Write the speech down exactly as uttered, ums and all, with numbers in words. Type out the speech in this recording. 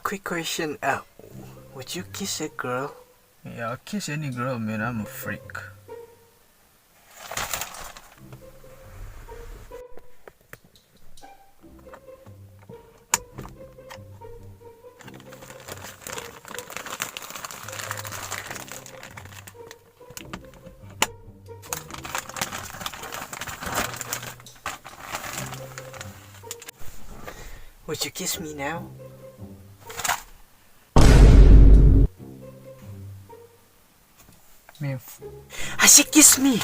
Quick question. Uh, would you kiss a girl? Yeah, I'll kiss any girl, man. I'm a freak. Would you kiss me now? Man, f- I said kiss me!